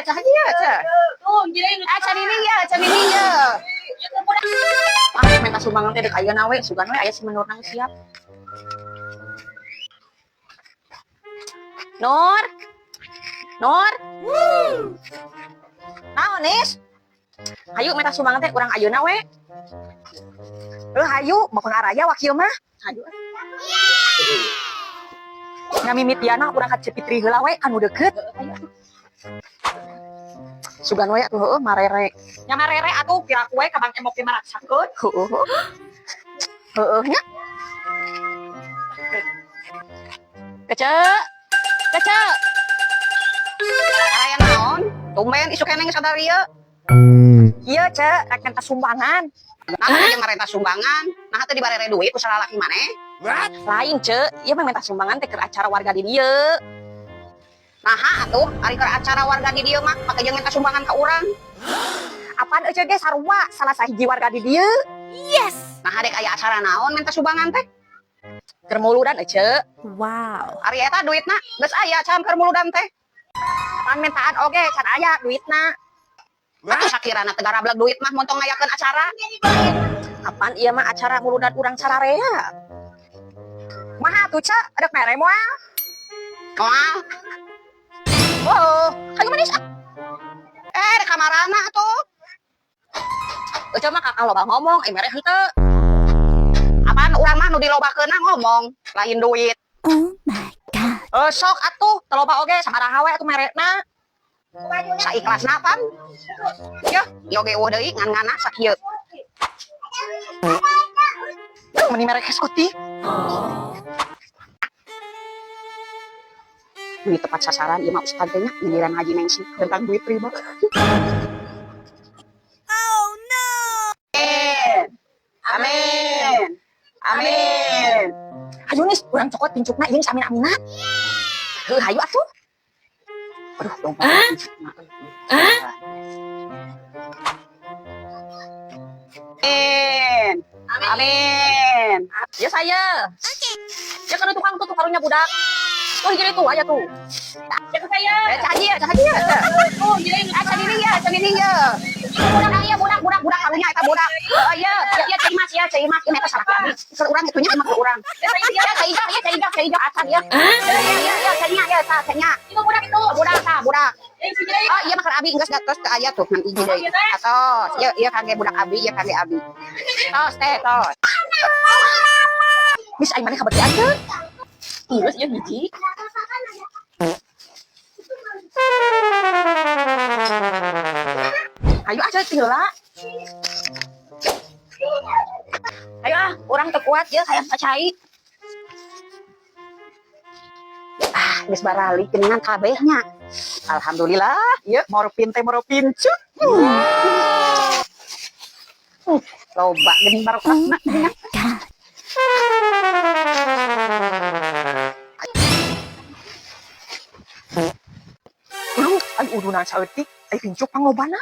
cah haji ya, cah. Tuh, jadi Ah, can ini ya, can ini ya. Ah, minta sumbangan teh dek ayeuna we, sugan we aya si Menur nang siap. Nur. Nur. Naon, Nis? Hayu minta sumbangan teh urang ayeuna we. Heuh, hayu, mau araya wakil mah. Hayu. Ngamimitiana urang ka Cepitri heula we anu deukeut. Sugan we atuh heueuh marere. Nya marere atuh kira kue ka Bang Emok ge maraksakeun. Heueuh. Heueuh nya. Kece. Kece. Aya naon? Tumben isuk keneh geus ieu. Ieu, Ce, rek minta sumbangan. Nah, jeung marenta sumbangan, nah teu dibarere duit ku salalaki maneh. Lain, Ce, ieu mah minta sumbangan teh keur acara warga di dieu. Naha atuh, ari keur acara warga di dieu mah pake jeung minta sumbangan ka urang. Apaan ece ge sarua salah sahiji warga di dieu. Nah, dek aya acara naon minta sumbangan teh? Keur muludan ece. Wow. Ari eta duitna geus aya can keur muludan teh. Pan mintaan oge can aya duitna. Atuh sakirana teu garableg duit mah montong ngayakeun acara. Apaan ieu mah acara muludan urang sararea. Maha atuh, Ce, rek mere moal? Moal. Oh, hayu manis ah. Eh, rek kamarana atuh. Ece mah kakak loba ngomong, eh mere henteu. Apaan urang mah nu dilobakeunna ngomong, lain duit. Oh my god. Eh, sok atuh, teu loba oge sabaraha we atuh merena. Saikhlasna pan. Yeuh, ieu ge eueuh deui ngan-ngana sakieu. Meni mere eskuti. Ini tepat sasaran ieu mah ustad teh nya giliran haji Nengsi tentang duit riba. Oh no. Amin. Amin. Hayu nis, urang cokot pincukna ieu geus amin-aminan. Heuh, hayu atuh. Aduh, lompat. Amin. Amin. Ya saya. Ya kan tukang tuh karunya budak. Tuh jadi tuh aya tuh. Ya ke saya. Eh, cah haji ya, cah haji ya. Tuh, jadi Ah, can ini ya, can ini ya. Budak iya, budak, budak, budak karunya eta budak. Oh iya, iya, iya, cai mas ya, cai mas, ini eta salaki abi. Keur urang itunya emang keur urang. Ya saya Ya, cai ijak, ya, cai ijak, cai ijak acan ya. Iya, iya, iya, cai nya, ya, cai nya. Itu budak itu. Budak, tah, budak. Eh, si jadi. Oh iya mah keur abi geus tos teu aya tuh ngan hiji deui. Atos, ieu ieu kangge budak abi, ieu kangge abi. Tos teh, tos. Mis aing maneh kabertian teu? Geus ieu hiji. Hayu ah ceutik heula. Hayu ah, urang teu kuat ieu hayang ka cai. Ah, geus baralik geuningan kabeh nya. Alhamdulillah, Ieu morpin teh morpin cut. Loba geuning barokahna. Oh my god. Uluh, ai udunan saeutik, ai pincuk panglobana.